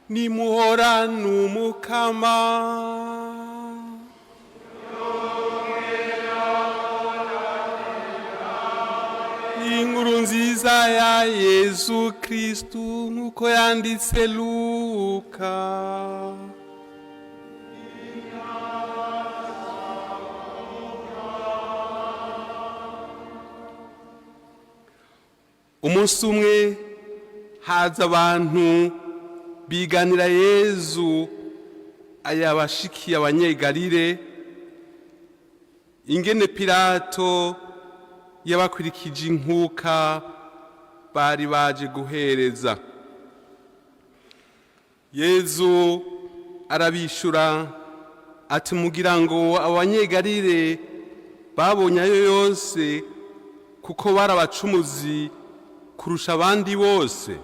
Nimuhorane Umukama. Inkuru nziza ya Yezu Kristu nk'uko yanditse Luka. Umunsi umwe haza abantu biganira Yezu ayabashikiye abanyegalile, ingene Pilato yabakurikije inkuka bari baje guhereza. Yezu arabishura ati: "Mugira ngo abanyegalile babonye ayo yose kuko bari abacumuzi kurusha abandi bose?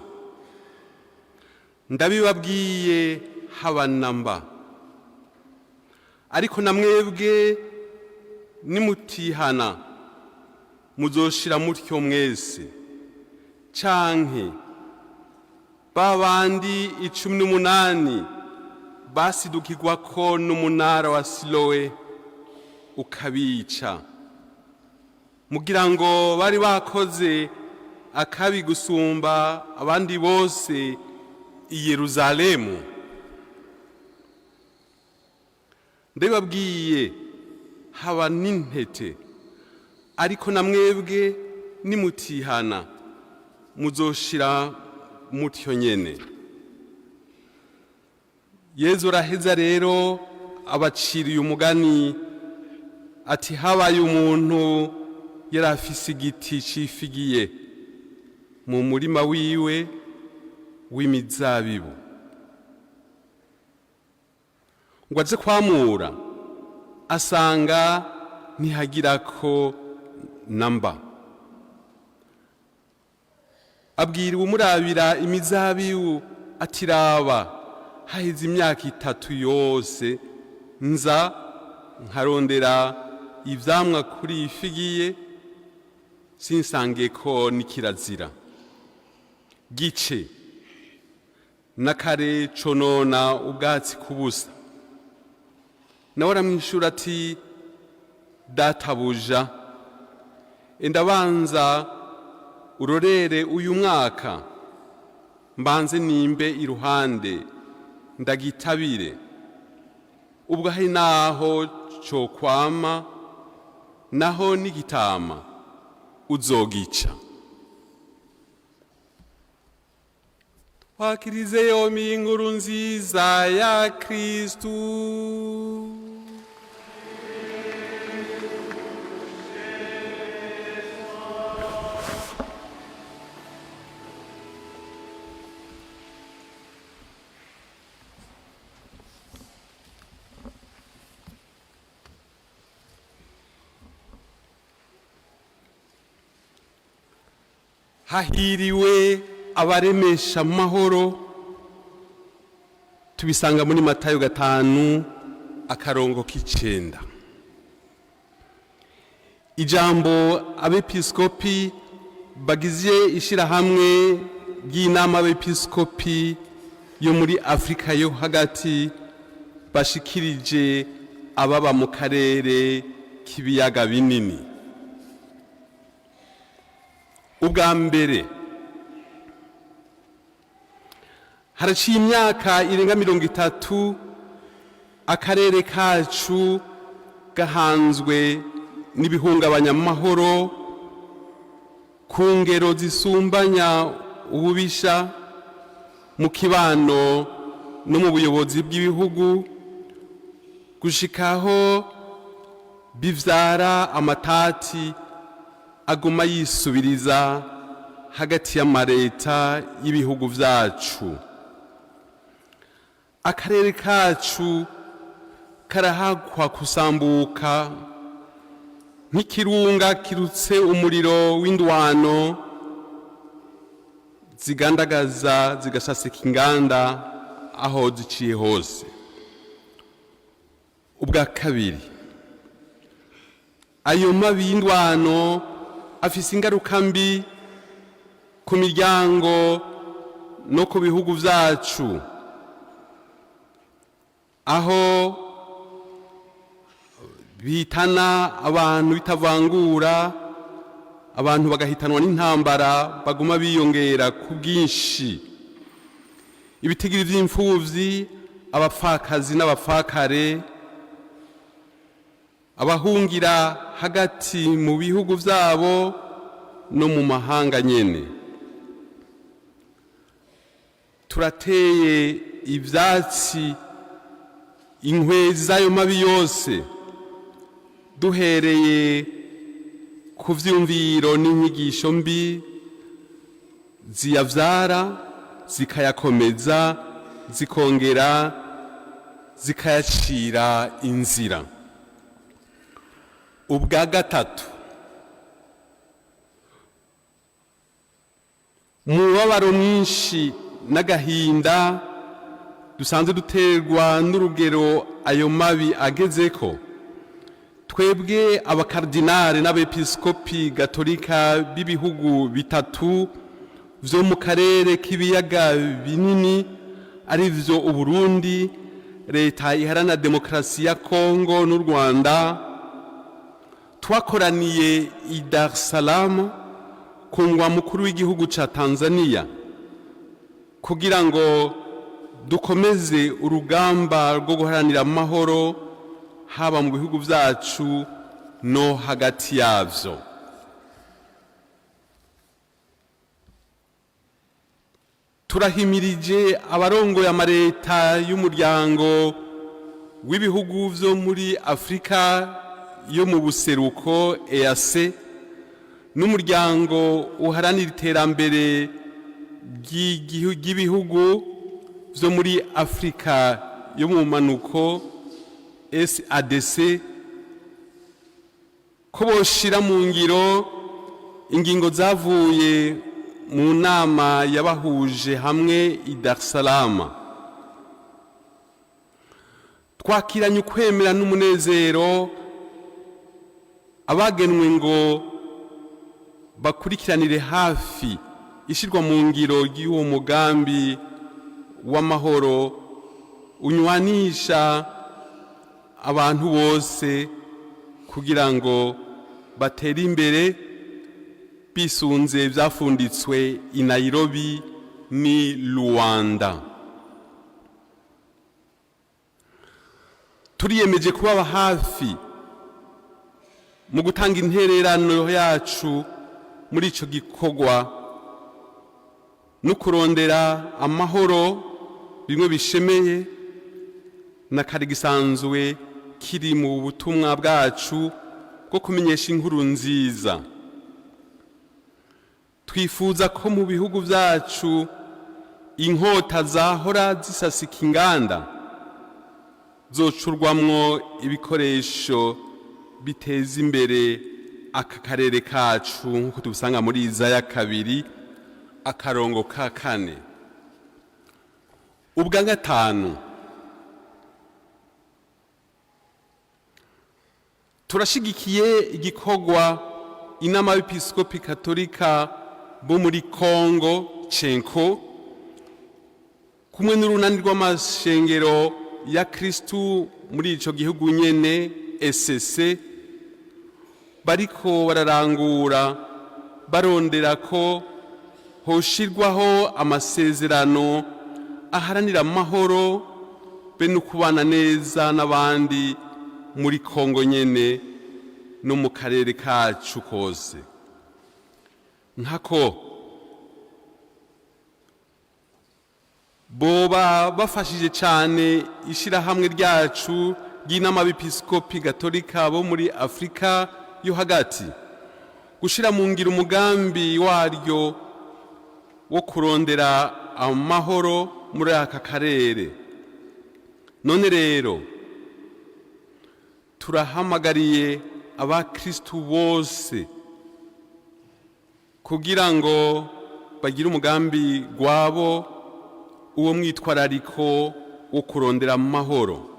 Ndabibabwiye, haba namba. Ariko na mwebwe nimutihana muzoshira mutyo mwese. Canke ba bandi 18 basidukirwako n'umunara wa Silowe ukabica, mugira ngo bari bakoze akabi gusumba abandi bose i Yeruzalemu? Ndabibabwiye, haba n'intete. Ariko na mwebwe nimutihana muzoshira mutyo nyene." Yezu araheza rero abaciriye umugani ati: "Habaye umuntu yari afise igiti c'ifigiye mu murima wiwe w'imizabibu. Ngo aze kwamura, asanga ntihagirako namba. Abwira uwumurabira imizabibu ati: 'Raba, haheze imyaka 3 yose nza nkarondera ivyamwa kuri iyi figiye, sinsangeko n'ikirazira. Gice n'akare conona ubwatsi kubusa.' Nawe aramwishura ati: 'Databuja, enda banza urorere uyu mwaka, mbanze nimbe iruhande ndagitabire. Ubwo hari naho cokwama, naho nigitama uzogica.'" Twakirize yombi inkuru nziza ya Kristu. Hahiriwe abaremesha amahoro. Tubisanga muri Matayo 5 akarongo k'9. Ijambo abepiskopi bagize ishirahamwe ry'inama abepiskopi yo muri Afrika yo hagati bashikirije ababa mu karere k'ibiyaga binini. Ubwa mbere, haraciye imyaka irenga 30 akarere kacu gahanzwe n'ibihungabanya amahoro ku ngero zisumbanya ububisha mu kibano no mu buyobozi bw'ibihugu, gushikaho bivyara amatati aguma yisubiriza hagati y'amareta y'ibihugu vyacu. Akarere kacu karahakwa kusambuka nk'ikirunga kirutse umuriro w'indwano zigandagaza, zigasasika inganda aho ziciye hose. Ubwa kabiri, ayo mabi y'indwano afise ingaruka mbi ku miryango no ku bihugu vyacu. Aho bitana abantu bitavangura, abantu bagahitanwa n'intambara, baguma biyongera ku bwinshi. Ibitigiri vy'imfuvyi, abapfakazi n'abapfakare, abahungira hagati mu bihugu vyabo no mu mahanga nyene. Turateye ivyatsi inkwezi z'ayo mabi yose, duhereye ku vyumviro n'inyigisho mbi ziyavyara, zikayakomeza, zikongera zikayacira inzira. Ubwa gatatu, mubabaro mwinshi n'agahinda dusanzwe duterwa n'urugero ayo mabi agezeko, twebwe abakardinari n'abepiskopi gatolika b'ibihugu bitatu vyo mu karere k'ibiyaga binini, ari vyo Uburundi, Leta Iharanira Demokarasi ya Kongo n'u Rwanda, twakoraniye i Dar es Salaam, ku ngwa mukuru w'igihugu ca Tanzania, kugira ngo dukomeze urugamba rwo guharanira amahoro haba mu bihugu vyacu no hagati yavyo. Turahimirije abarongoye amareta y'Umuryango w'Ibihugu vyo muri Afurika yo mu Buseruko, EAC, n'Umuryango Uharanira Iterambere ry'Ibihugu vyo muri Afurika yo mu Manuko, SADC, ko boshira mu ngiro ingingo zavuye mu nama yabahuje hamwe i Dar es Salaam. Twakiranye ukwemera n'umunezero abagenwe ngo bakurikiranire hafi ishirwa mu ngiro ry'uwo mugambi w'amahoro unywanisha abantu bose kugira ngo batere imbere bisunze byafunditswe i Nairobi ni Luanda. Turiyemeje kubaba hafi mu gutanga intererano yacu muri ico gikorwa no kurondera amahoro bimwe bishemeye na kare gisanzwe kiri mu butumwa bwacu bwo kumenyesha inkuru nziza. Twifuza ko mu bihugu byacu inkota zahora zisasika inganda zocurwamwo ibikoresho biteza imbere aka karere kacu, nk'uko tubisanga muri Izaya 2 akarongo ka 4. Ubwa gatanu, turashigikiye igikorwa inama y'Episkopi Katolika bo muri Kongo, CENCO, kumwe n'Urunani rw'Amashengero ya Kristu muri ico gihugu nyene, ECC, bariko bararangura barondera ko hoshirwaho amasezerano aharanira amahoro be no kubana neza n'abandi muri Kongo nyene no mu karere kacu kose. Nkako boba bafashije cyane ishyirahamwe ryacu ry'Inama y'Episkopi Gatolika bo muri Afurika yo Hagati gushyira mu ngiro umugambi waryo wo kurondera amahoro muri aka karere. None rero turahamagariye abakristu bose kugira ngo bagire umugambi gwabo uwo mwitwarariko wo kurondera amahoro.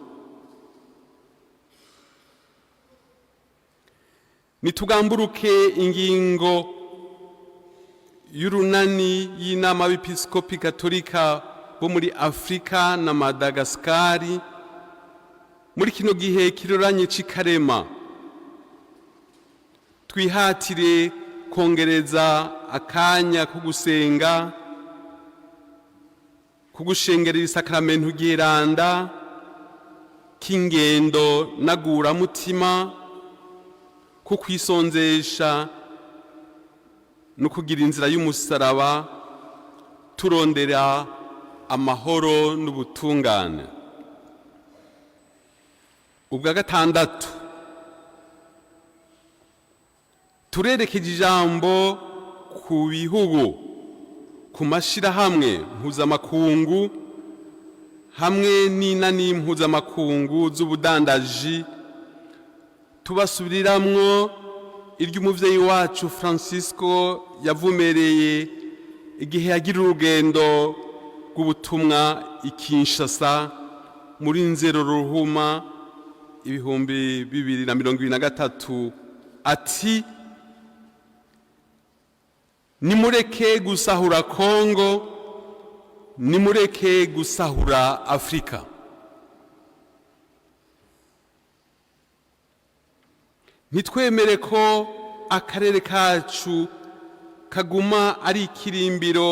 Nitugamburuke ingingo y'urunani y'inama y'Episkopi Katolika bo muri Afurika na Madagasikari. Muri kino gihe kiroranye c'ikarema, twihatire kongereza akanya ko gusenga, ko gushengerera isakaramentu ryeranda, k'ingendo naguramutima, ko kwisonzesha no kugira inzira y'umusaraba, turondera amahoro n'ubutungane. Ubwa gatandatu, turerekeje ijambo ku bihugu, ku mashirahamwe mpuzamakungu hamwe n'inani mpuzamakungu z'ubudandaji, tubasubiriramwo iry'umuvyeyi wacu Francisco yavumereye igihe yagira urugendo rw'ubutumwa i Kinshasa muri Nzero Ruhuma 2023, ati: "Nimureke gusahura Kongo, nimureke gusahura Afrika." Ntitwemere ko akarere kacu kaguma ari ikirimbiro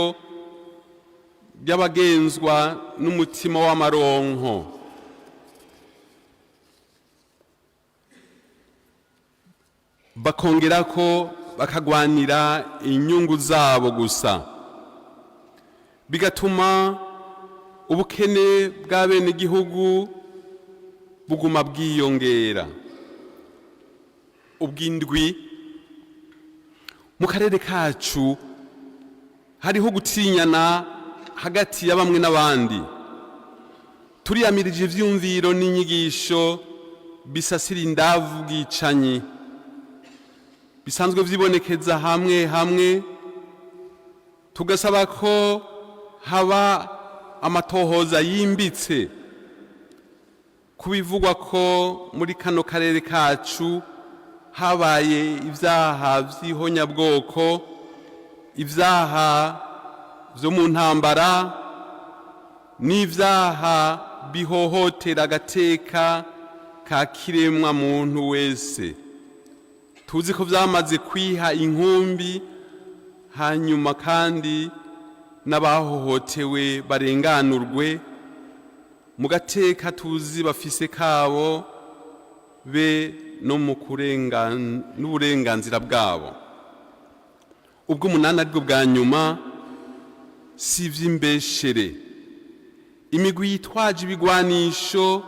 ry'abagenzwa n'umutima w'amaronko, bakongera ko bakagwanira inyungu zabo gusa, bigatuma ubukene bw'abenegihugu buguma bwiyongera. Ubwindwi, mu karere kacu hariho gutinyana hagati ya bamwe n'abandi. Turiyamirije ivyumviro n'inyigisho bisasira indavu bwicanyi bisanzwe vyibonekeza hamwe hamwe, tugasaba ko haba amatohoza yimbitse kubivugwa ko muri kano karere kacu habaye ivyaha vy'ihonyabwoko, ivyaha vyo mu ntambara n'ivyaha bihohotera agateka ka kiremwa muntu wese. Tuzi ko vyamaze kwiha inkumbi, hanyuma kandi n'abahohotewe barenganurwe mu gateka tuzi bafise kabo be no mu n'uburenganzira bwabo. Ubwo umunani, aribwo bwa nyuma, si ivy'imbeshere: imigwi yitwaje ibigwanisho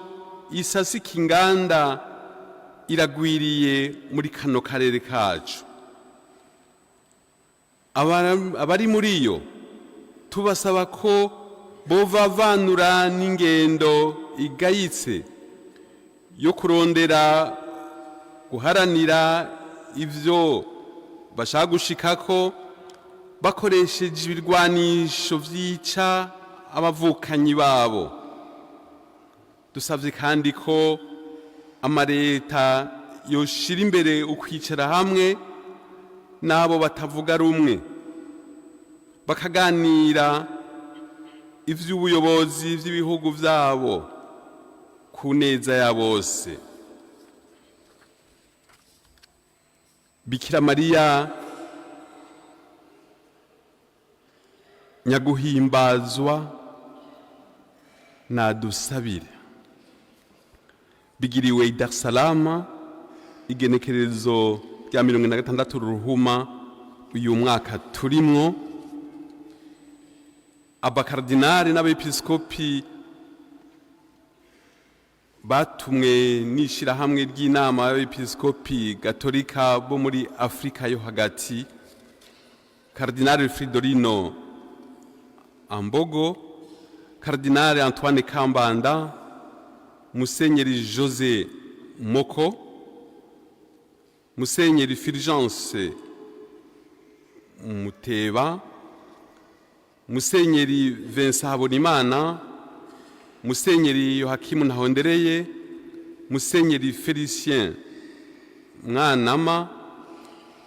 isasika inganda iragwiriye muri kano karere kacu. Abari muri yo tubasaba ko bovavanura n'ingendo igayitse yo kurondera guharanira ivyo bashaka gushikako bakoresheje ibirwanisho vyica abavukanyi babo. Dusavye kandi ko amareta yoshira imbere ukwicara hamwe n'abo batavuga rumwe, bakaganira ivy'ubuyobozi vy'ibihugu vyabo ku neza ya bose. Bikira Mariya nyaguhimbazwa nadusabire. Bigiriwe i Dar es Salaam, igenekerezo rya 46 Ruhuma uyu mwaka turimwo. Abakardinali n'abepiskopi batumwe n'ishirahamwe ry'inama y'abepiskopi gatolika bo muri Afrika yo hagati: Kardinali Fridolino Ambogo, Kardinali Antoine Kambanda, Musenyeri José Moko, Musenyeri Fulgence Muteba, Musenyeri Vincent Habonimana, Musenyeri Yohakimu Ntahondereye, Musenyeri Felicien Mwanama,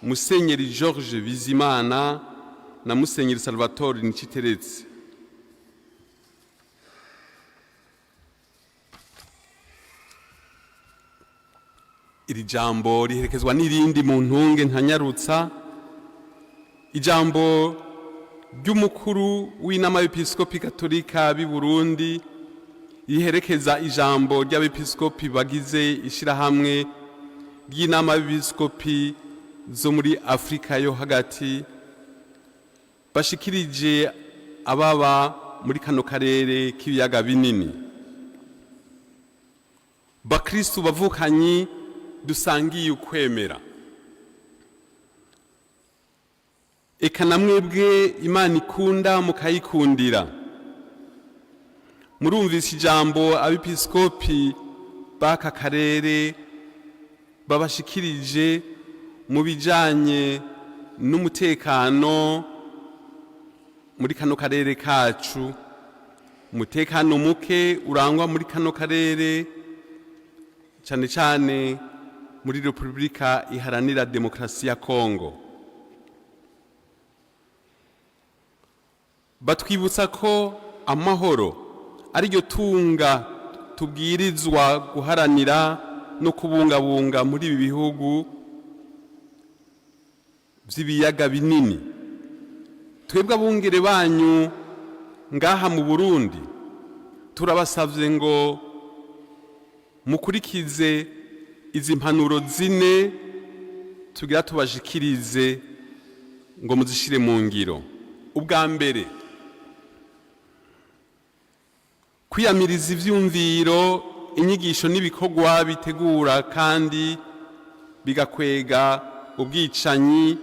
Musenyeri Georges Bizimana na Musenyeri Salvatore Niciteretse. Iri jambo riherekezwa n'irindi mu ntunge ntanyarutsa, ijambo ry'umukuru w'inama y'Episkopi Katolika b'i Burundi riherekeza ijambo ry'abepiskopi bagize ishirahamwe ry'inama y'Episkopi zo muri Afrika yo hagati bashikirije ababa muri kano karere k'ibiyaga binini. Bakristu bavukanyi dusangiye ukwemera, eka na mwebwe Imana ikunda mukayikundira, murumvise ijambo abepiskopi b'aka karere babashikirije mu bijanye n'umutekano muri kano karere kacu. Umutekano muke urangwa muri kano karere, cyane cyane muri Repubulika Iharanira Demokarasi ya Kongo. Batwibutsa ko amahoro ariryo tunga tubwirizwa guharanira no kubungabunga muri ibi bihugu by'ibiyaga binini. Twebwe abungere banyu ngaha mu Burundi turabasabye ngo mukurikize izi mpanuro zine tugira tubashikirize ngo muzishire mu ngiro. Ubwa mbere, kwiyamiriza ivyumviro, inyigisho n'ibikorwa bitegura kandi bigakwega ubwicanyi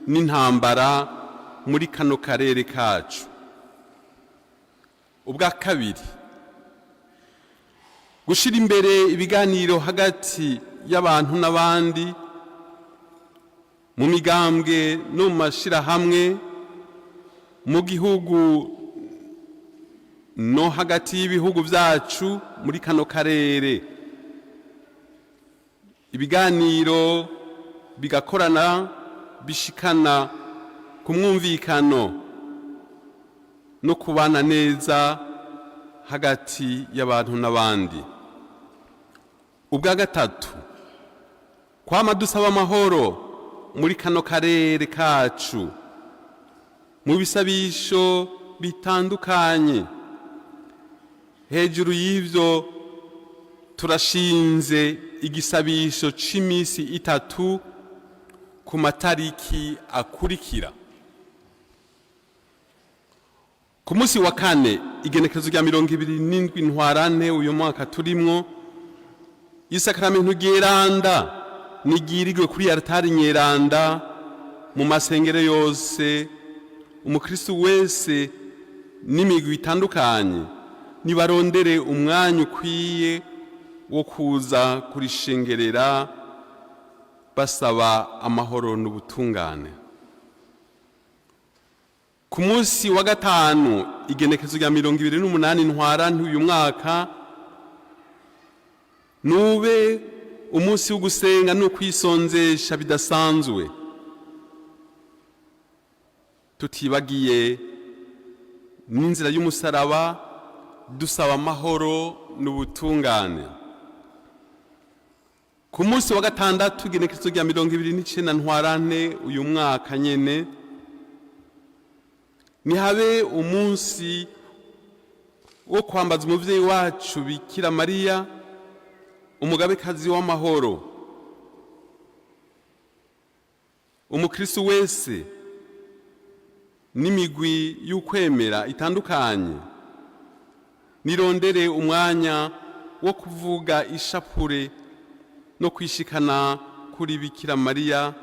n'intambara muri kano karere kacu. Ubwa kabiri, gushira imbere ibiganiro hagati y'abantu n'abandi mu migambwe no mu mashirahamwe mu gihugu no hagati y'ibihugu byacu muri kano karere, ibiganiro bigakorana bishikana ku mwumvikano no kubana neza hagati y'abantu n'abandi. Ubwa gatatu, kwama dusaba amahoro muri kano karere kacu mu bisabisho bitandukanye. Hejuru y'ivyo turashinze igisabisho c'imisi 3 ku matariki akurikira. Ku munsi wa kane, igenekerezo rya 27 Ntwarante uyu mwaka turimwo, isakaramentu ryeranda niryirirwe kuri altari nyeranda mu masengero yose. Umukristu wese n'imigwi itandukanye nibarondere umwanya ukwiye wo kuza kurishengerera basaba amahoro n'ubutungane. Ku munsi wa gatanu, igenekerezo rya 28 Ntwarante uyu mwaka, nube umunsi wo gusenga no kwisonzesha bidasanzwe, tutibagiye n'inzira y'umusaraba dusaba amahoro n'ubutungane. Ku munsi wa gatandatu, igenekerezo rya 29 Ntwarante uyu mwaka nyene, nihabe umunsi wo kwambaza umuvyeyi wacu Bikira Mariya, umugabekazi w'amahoro. Umukristu wese n'imigwi y'ukwemera itandukanye nirondere umwanya wo kuvuga ishapure no kwishikana kuri Bikira Mariya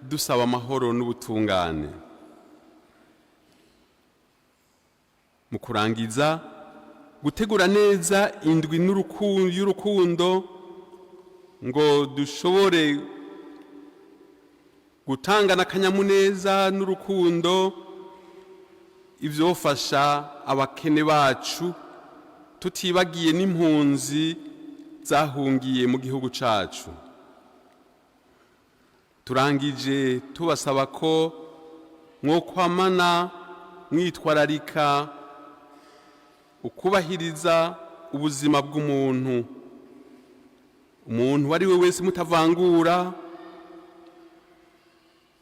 dusaba amahoro n'ubutungane. Mu kurangiza, gutegura neza indwi y'urukundo ngo dushobore gutangana akanyamuneza n'urukundo, ivyofasha abakene bacu, tutibagiye n'impunzi zahungiye mu gihugu cacu. Turangije tubasaba ko mwokwamana mwitwararika ukubahiriza ubuzima bw'umuntu. Umuntu uwo ari we wese mutavangura,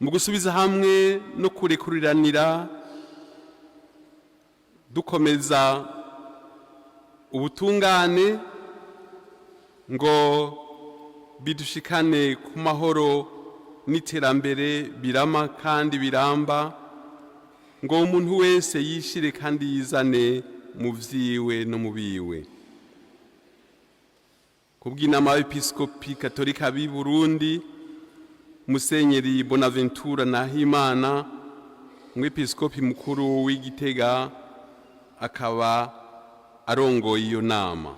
mu gusubiza hamwe no kurekuriranira, dukomeza ubutungane ngo bidushikane ku mahoro n'iterambere birama kandi biramba, ngo umuntu wese yishire kandi yizane mu vyiwe no mu biwe. Kubw'inama y'Abepiskopi Katolika b'i Burundi, Musenyeri Bonaventura Nahimana, umwepiskopi mukuru w'i Gitega, akaba arongoye iyo nama.